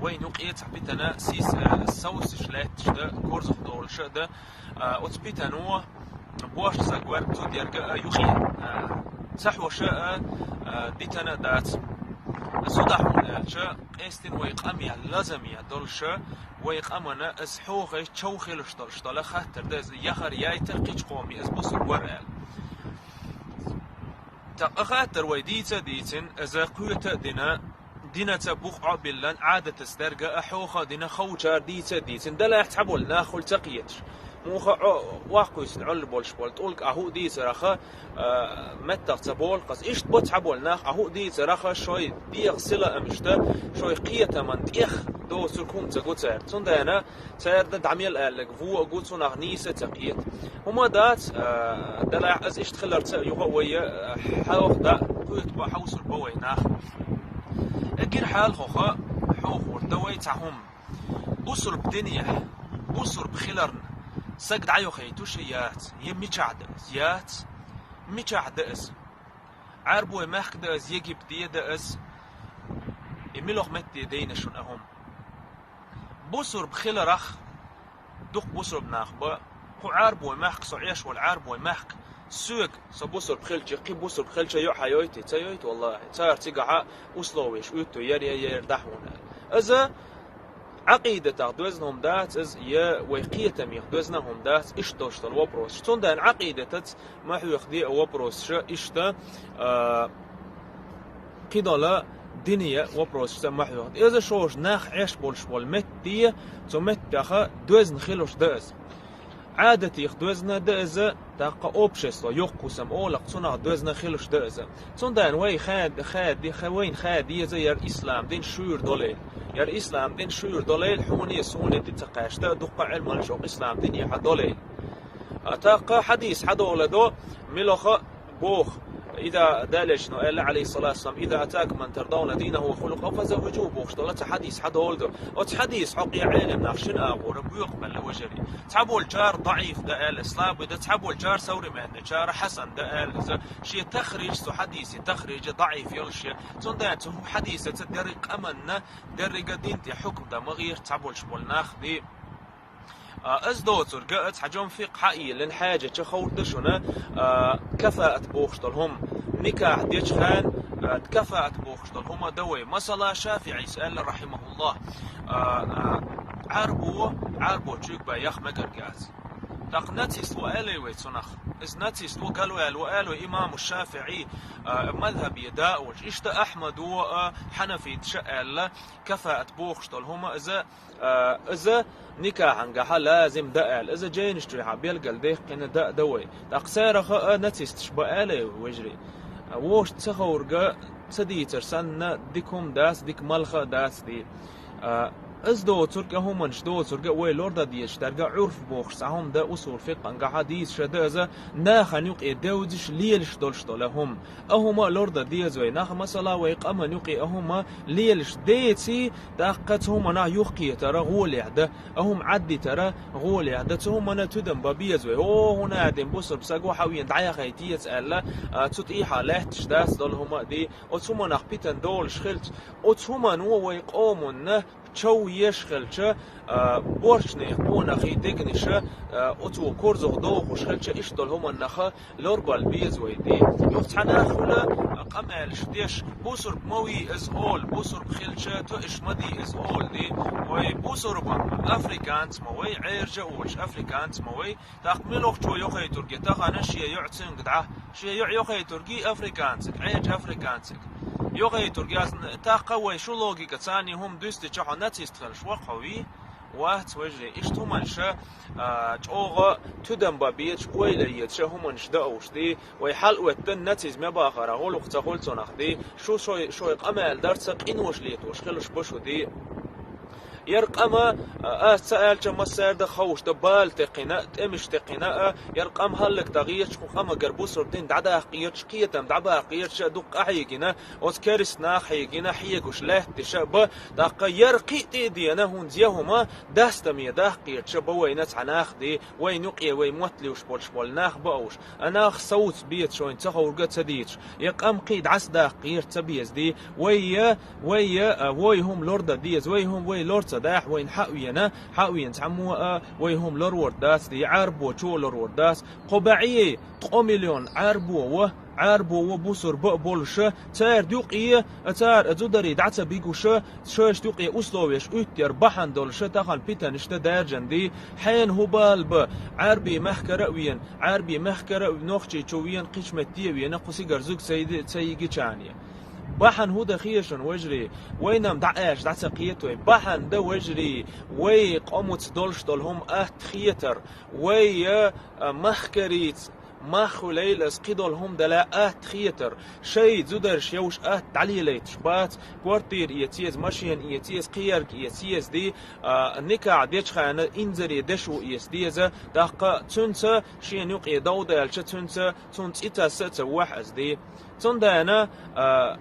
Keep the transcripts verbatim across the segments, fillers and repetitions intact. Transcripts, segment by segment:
Вайна юкъе цхьа питана сийса, а, совсаш лаьтташ да, корзах долуша да, а, оцу питано бошца саг верг цу дерга, а, юкъе, а, ца хьоша, а, а, дитана дац. Аса хӀун ду аьлча, къестина вай къамел, лазаме долуша, вай къамана аса хьохай чов хилуш долуш дола хаттар да, аса яхар яйтар кхечу къоме аса бусург вара аьлла. ТӀаккха хаттар вай дийца а дийцина, аса кхета а дина, динаца бух Ӏобиллан, Ӏадатаца дерга а хьоха а дина, ховчара дийца а дийцина, далахь цхьаболу нах хуьлу ца кхеташ. Муха Ӏо-, охьакхуьйсина Ӏуьллуш болуш болу тӀулг а хӀу дийцарах, а, меттах ца болу хаза. Иштта бо цхьаболу нах а хӀу дийцарах, шой дегӀан сила амишта, шой кхетаман тӀех доцург хӀума ца го цара. Цундела цара дан дӀа мел аьлларг вон а гу, цунах нийса а ца кхета. ХӀума дац, а, далахь аса иштта хиларца юха а вай, а, хьалха дӀа кхета бо, хьовсур бо вай нах. Эггара хьалхоха хьохур дан вай цхьа хӀума. Бусурба динехь, бусурба хиларна, саг дӀайохуьйтуш яц, я мичахь да аса, яц, мичахь да аса. Ӏарбой мехка да аса, Египте да аса, и муьлха метте дайна шуна а хӀума. Бусурба хиларах, дукха бусурба нах ба, кху Ӏарбой мехка, со Ӏеш волу Ӏарбой мехка, соьга, со бусурба хилча, кхин бусурба хилча йоӀ хьан йойтий, ца йойта, валлахӀи, цара цигахьа условеш уьтту, яр, яр, яр, дӀа хьуна. Аса Ӏакъидатах доьзна хӀума дац, аса я вай кхетамех доьзна хӀума дац, иштта долуш долу вопросаш. Цундела Ӏакъидатаца ма хьоьхаде а вопросаша, иштта, а, кхидолу дине вопросашца ма хьоьхаде. Аса шоша нах Ӏеш болуш болу метте, цу меттеха доьзна хилуш да аса. Ӏадатех доьзна да аса, тӀаккха общество, йоккха хӀусам олакх, цунах доьзна хилуш да аса. Цундела вай хада, хада, ха-, вайна хада еза яр ислам дин шуьйра долийла. Яр ислам дин шуьйра долийла, хьуна а, суна а ди ца кхаьчна, дуккха Ӏилманчо ислам динехьа долийла. А тӀаккха хьадис хьадоладо, муьлха боху, иза далечно аьлла, Ӏалайхиссалату вассалам, «Иза атакум ман тардавна динаху ва хулукъаху фазаввижуху», бохуш долу цхьа хьадис хьадоладо. Оцу хьадис хьокъехь Ӏелам нах шина агӀора боькъу мелла вежарий. Цхьаболчара даӀиф да аьлла, слабый да, цхьаболчара современныйчара хьасан да аьлла, иза шен тахриж, цу хьадисе тахрижа даӀиф йолуш я. Цундела цу хьадисаца дерриг къаманна, деррига дин тӀе хьукм дан ма гӀерта цхьаболуш болу нах ди. А, аса доцург а, цхьа жом фикъхьа а йиллина, хьаьжача ховр ду шуна, а, кафаат бохуш долу хӀума. Никахь дечу хенна, а, кафаат бохуш долу хӀума дан вай. Масала, ШафиӀис аьлла, рахьимахуллахӀ, а, а, Ӏарбо, Ӏарбочуьнга бен яха мегар яц. ТӀаккха нацист ву аьллий вай цунах? Иза нацист ву, галваьлла ву аьлла вай имаму ШафиӀи, а, мазхӀабе да а волуш. Иштта Ахьмадо, а, хьанафиташа аьлла, кафаат бохуш долу хӀума иза, а, иза никахьангахьа лазим да аьлла, иза жайнаш чуьхьа белгал дехкина да а дан вай. ТӀаккха царах а нацисташ бан аьлла вежарий. А, вовшашца ховрга ца дийцар санна, дика хӀума дац, дика малха а дац ди. А, иза доцург а, хӀуманаш доцург а вай лор дан дезаш дерг а Ӏурф бохуш цхьа хӀума да усул фикъхьангахьа дийцаш а да иза, нахана юкъе девзаш, лелаш долуш долу хӀума. А хӀума а лор дан деза вай. Нах, масала, вай къаман юкъе а хӀума лелаш деций, тӀаккха цу хӀуманах юхкхетара гӀолехь дан, а хӀума Ӏаддитара гӀолехь дан, цу хӀумана тидам бан беза вай. О, хӀун а дина бусурба саг ву, хьан вена дӀаяхай теца аьлла, а, цу тӀехьа лаьтташ дац долу хӀума а ди, оцу хӀуманах питан долуш хилча, оцу хӀумано вай къоманна чов еш хилча, а, борчанех къонахий дегнаша, а, оцо корзах дохуш хилча, иштта долу хӀуманнаха лорбал беза вай ди. Юха цхьа нах хуьла, а, къамелаш деш, бусург ма вий иза олу, бусург хилча, тоьаш ма дий иза олу ди. Вай бусурба африканец ма вай, Ӏержа а волуш африканец ма вай, тӀаккха муьлхачо йохуьйтурге тахана шен йоӀ цуьнга дӀа, шен йоӀ йохуьйтурге африканцига, Ӏержа африканцига. Йохуьйтург яц, тӀаккха вай шу логика царний хӀума дуьстича хьо нацист хилаш ваха хьо вий? Вац, вежарий. Иштта хӀуманша, а, чӀогӀа тидам бан безаш, ойла езаш хӀуманаш дан овш ди, вай хьал оьттан нацизме бахара гӀуллакх ца хуьлу цунах ди, шу шой, шой къамел дарца къинош летош хилуш бу шу ди. Яр къама, а, ас ца аьлча, массаьрда ховш да, бала текхина, тӀемаш текхина, а, яр къам хӀаллакдагӀа гӀерташ, кху къамагара бусурба дин дӀадаккха гӀерташ, кхетам дӀабаккха гӀерташ, а, дукха къахьийгина, оцу керста нах хьийгина, хьегуш лаьтташ а ба, тӀаккха яр кхин а тӀе а дена, хӀунда я хӀума, дастаме даккха гӀерташ а ба вайна цхьа нах ди, вайна юкъе вай мотт луьйш болуш болу нах ба уьш. А нах совца беза шайна ца ховрга а ца дийцаш, я къам кхин а дӀасадаккха гӀерта ца беза ди, вай я, вай я, а, вай хӀума лор дан деза, вай хӀума вай лор ца дахь, вайна хьа а вена, хьа а вена цхьаммо а вай хӀума лорвар дац ди, я Ӏарбочо а лорвар дац. Кхо бӀе, ткъо миллион Ӏарбо ва, Ӏарбо ва бусурба а болуша, цаьрда юкъе, а, цара а зударий дӀа ца бигуша, шайшта юкъе условияш уьттар бахьана долуша, тахана питанаш дан даьржина ди, хьена хӀу бала ба, Ӏарби мехкара а вена, Ӏарби мехкара а нохчий чу вена, кхечу метте а вена, кху сигара зуьг ца йи-, ца йигичане. Бахьана хӀу дан хеза шуна, вежарий, вайна-м дӀа аьлча, дӀа ца кхета вай. Бахьана дан, вежарий, вай къомаца долуш долу хӀума атта хетар, вай, а, махкарийца, мах хуьлийла аса кхидолу хӀума дала атта хетар, шайн зударш йовш атта дӀалелайташ бац, квартира эца еза, машена эца еза, кхиярг эца еза ди, а, никахь дечхьана инзаре дешо эца деза, тӀаккха цуьнца шена юкъе дов даьлча, цуьнца, цунна цӀе тасса а ца вохьа аса ди. Цундела, а,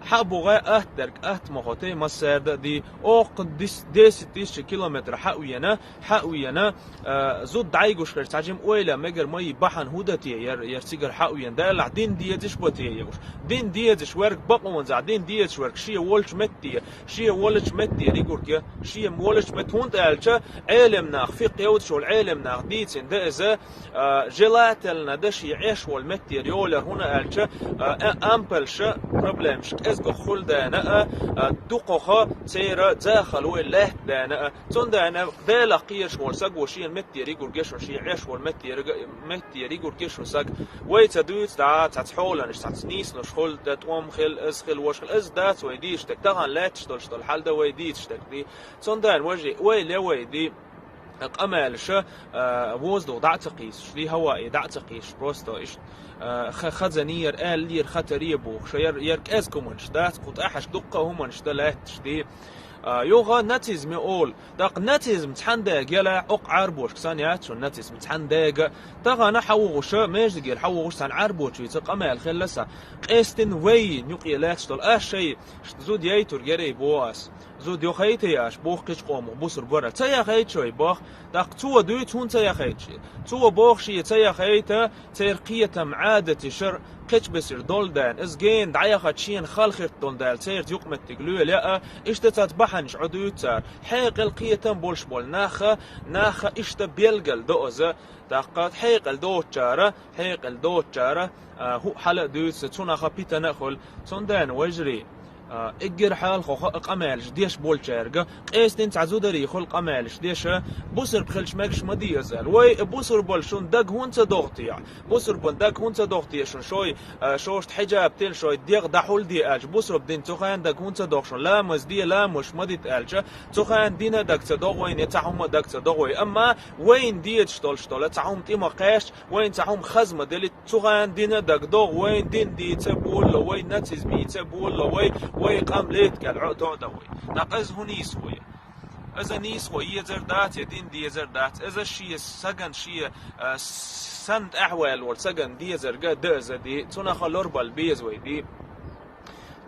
хьа а бу гӀай атта дерг атта ма хӀотай массаьрда а ди, оккха дис-, десять тысяч километр хьа а вена, хьа а вена, а, зуда дӀайгуш хир цхьа жима ойла мегар ма йий, бахьана хӀу дан те яр, яр цигара хьа а вена, далахь дин дезаш ба те яр уьш. Дин дезаш верг бакъонзахь, дин дезаш верг шен волчу метте, шен волчу метте ригург я, шен волчу метте, хӀунда аьлча Ӏелам нах, фикъ йовзаш волу Ӏелам нах дийцина дан иза, а, желательно да шен Ӏеш волу меттера йолар, хӀуна аьлча, а, а, ампалша проблемаш кӀезгах хуьлу дена а, а, дукхаха церан захал вай лаьтта дена а. Цундела Делах кхераш волу саго шена меттера йигург я шуна, шен Ӏеш волу меттера га-, меттера йигург я шуна саг. Вай ца дуьйцу дӀа, цхьацца хьоланаш, цхьацца нийсонаш хуьлу, дан тӀом хила, иза хила, важа хила, иза дац вай дийцуш дерг. Тахана лаьтташ долуш долу хьал дан вай дийцуш дерг ди. Цундела, вежарий, ойла я вай ди, къамелаша, а, воздух дӀа а ца кхийсуш ди, хӀаваъ дӀа а ца кхийсуш, просто иштта, а, ха-, хазанера, аьллера, хатаре бохуш, яр, яр кӀезиг хӀуманаш дац, кху тӀехьашка дуккха а хӀуманаш дан лаьтташ ди. А, юха нацизме олу. ТӀаккха нацизм цхьаьна дега яла, оккха Ӏарбошка санна яц шуна нацизм цхьаьна дега. Тахана хьан вугӀуша, междигера хьан вугӀуша цхьаьна Ӏарбочуьйца къамел хилла сан. Къестина вай юкъе лаьтташ долу аш шай, зуда яйтург ярий боху ас. Зуда йохайта аш, боху кхечу къомах бусурба вара. Ца яхайта шай боху. ТӀаккха цо дуьйцу, хӀунда ца яхайта ши? Цо боху шен ца яхайта, церан кхетам Ӏадатишар кхечбесира долу дена, иза гена дӀаяхача шена хала хирт долу дела, церца юкъаметтиг лоьла яа, иштта цац бахьанаш Ӏодуьйцу цара. Хьекъал кхетам болуш болу наха, наха иштта белгал до аза, тӀаккха хьекъал доцучара, хьекъал доцучара, а, хӀуъ хьала а дуьйцу, цунаха питана а хуьлу. Цундела, вежарий, а, эггара хьалха хаа къамелаш деш болчаьрга, къестина цхьа зударий хуьлу къамелаш деша, бусурба хилча мегаш ма деза аьлла. Вай, бусурбал шун даг хӀунда ца догӀу те? Бусурбан даг хӀунда ца догӀу те шун? Шой, а, шошта хьиджаб тина, шой дегӀ дӀахьулде аьлча, бусурба дин цу хана даг хӀунда ца догӀу шун? Ламаз де, ламазаш ма дита аьлча, цу хана дина даг ца догӀу вайна, я цхьа хӀума даг ца догӀу вай. Амма вайна дезаш долуш дола цхьа хӀума тӀе ма кхаьчча, вайна цхьа хӀума хаза ма делита, цу хана дина даг догӀу вайна, дин дийца а болало вай, нацизм йийца а болало вай, вай къам летта кӀел Ӏо а тоъ дан вай. ТӀаккха иза хӀун нийса вай? Иза нийсо езар дац, я дин дезар дац. Иза шен саган, шен, а, санна тӀаьхьаваьлла волу саган дезарга дан иза ди, цунах лорбала беза вай ди.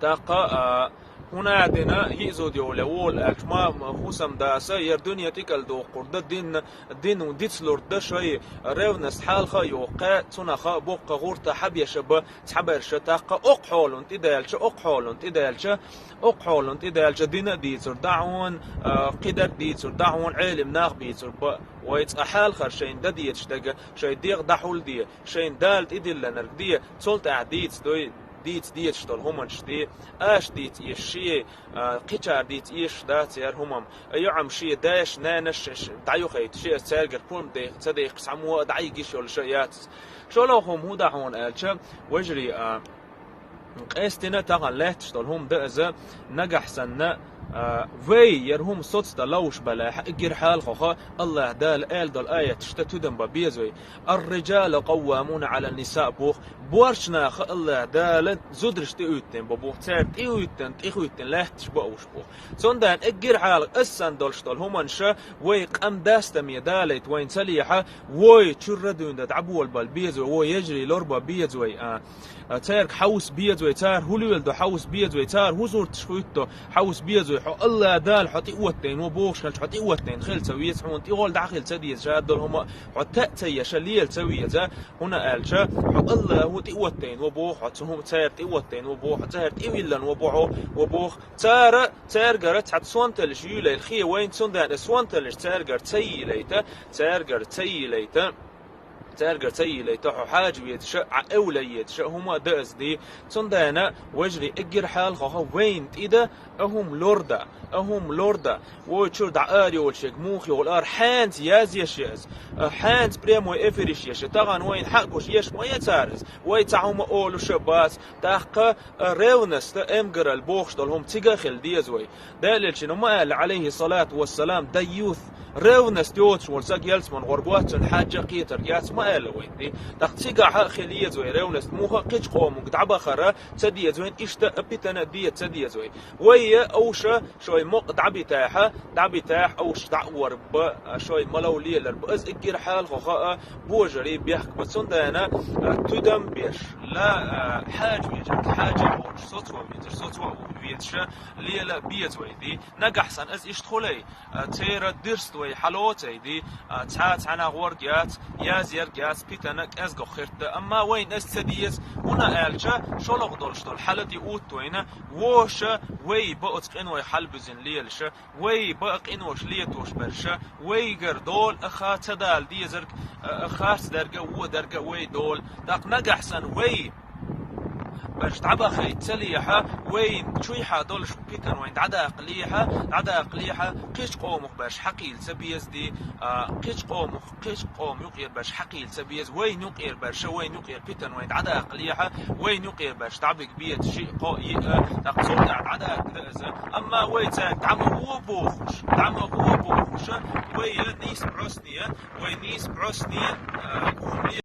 ТӀаккха, а, хӀун а дина, йиъ зуда йоле волу аьлча, ма, ма, хӀусамдаса, яр дуьне тӀекӀал доккхур да, дин, дин дицлур да шай, ревность хьалха а йоккхе, цунах боккха гӀурта хьабеша ба, цхьаберша тӀаккха оккха хьолан тӀедаьлча, оккха хьолан тӀедаьлча, оккха хьолан тӀедаьлча дина а дийцур дӀа хьуна, а, кхидерг дийцур дӀа хьуна, Ӏелим нах бийцур ба, вай цкъа хьалхара шайна дан дезаш дага, шайн дегӀ дӀахьулде, шайна Дала тӀедиллинарг де, цул тӀаьхьа дийца дой, дийца дезаш долу хӀуманаш де, аша дийца эшаш шиъ, а, кхечара дийца эшаш дац яр хӀумам. ЙоӀам шен дайша, нанаш ш-, ш-, дӀаюхайта, шиъ аса цаьргара пурба дайх-, ца дайхкаш цхьаммо а дӀайгиш йолуш а яц. ШолгӀа хӀума хӀун да хьуна аьлча, вежарий, а, къестина тахана лаьтташ долу хӀума да иза, нагахь санна, А, вай яр хӀума соцта ловш балахь, эггара хьалхоха Аллаха Дала аьлла долу аяташта тидам бан беза вай. «Ар-риджалу къаввамуна Ӏалан-ниса», боху, боьрша наха Аллаха Дала зудараш тӀеуьттина бан боху, цара тӀеуьттина, тӀехуьттина лаьтташ бан уьш боху. Цундела эггара хьалха ас санна долуш долу хӀуманаш вай къам дастаме далайта вайна ца лехьа, вай чуьра дуьйна дӀаболабала беза вай, вай яжарий лорбан беза вай, а, а, цаьрга хьовса беза вай, цара хӀун леладо хьовса беза вай, цара хӀун сурташ хуьтту хьовса беза вай. Хьо Аллаха Дала хьо тӀеоттайна ван бохуш хилча, хьо тӀеоттайна хила ца веза, хьуна тӀехула дӀахила ца деза, шадолу хӀума хьо таъ ца еш лела ца веза, хӀунда аьлча хьо Аллаха тӀеоттайна ван боху, хьо цу хӀума цара тӀеоттайна ван боху, хьо цара тӀевиллина ван боху, ван боху. Цара, цаьргара цхьа сонталлаш юьйлайла хе вайна, цундела сонталлаш цаьргара ца йийлайта, цаьргара ца йийлайта, цаьргара ца йийлайта, хьо хьажа везаша, Ӏа эвла езаша хӀума дан ас ди. Цундела, вежарий, эггара хьалхоха вайна тӀеда а хӀума лорда, а хӀума лорда. Вай чуьра дӀа ара йолчерг муха йолу ара хьенца язъеш я ас, а, хьенца прямой эфириш еш я, тахана вайна хьа а гуш еш ма я цара ас. Вай цхьа хӀума олуш а бац, тӀаккха а, ревность, эмгаралла бохуш долу хӀума цига а хила деза вай. Делан элчано ма аьлла, Ӏалайхи салату вассалам, дайюс, ревность йоцуш волу саг ялсаман гӀоргоццун хьаьжжа а кхетар яц ма аьлла вайна, ди. ТӀаккха цигахь а хила еза вай ревность, муха а кхечу къоманга дӀабахара ца деза вайна, иштта а питана а де ца деза вай. Вай а овша шой мукъа дӀабитахьа, дӀабитахь овш дӀа а вар ба, а, шой малав лелар ба. Ас эггира хьалхо хаа, божарий бехк ба. Цундена, а, туьдам беш, ла, а, хьаьжа везар, хьаьжа а вохуш, соцо везар, соцо а вохуш везаша, лела беза вай ди. Нагахь сан ас иштта хулай, а, цера дирст вай хьалоцай ди, а, цхьа цхьана гӀорг яц, яз ерг яц, питана кӀезгох хиртта. Амма вайна ас ца деза, хӀуна аьлча, шолгӀа долуш долу хьала тӀе утта вайна, воша вай ба оцу къинойх хьалабуьзина лелаша, вай баа къинош летош берша, вайгара дола аха ца дала дезарг, а, харц дерга, вон дерга вай дола. ТӀаккха нагахь сан вай берш дӀабахайта ца лехьа, вайн чуйхьа долуш питан вайн дӀадаккха лехьа, дӀадаккха лехьа, кхечу къомах берш хьакхийла ца беза ди, а, кхечу къомах, кхечу къома юкъера берш хьакхийла ца беза, вайн юкъера берша, вайн юкъера питан вайн дӀадаккха лехьа, вайн юкъера берш дӀабиг беза, шиъ, кхоъ, йиъ, тӀаккха цул тӀаьхьа дӀадаккха деза. Амма вай цаьрга дӀа ма гӀо бохуш, дӀа ма гӀо бохуша, вай нийса бӀосне, вай нийса бӀосне, а,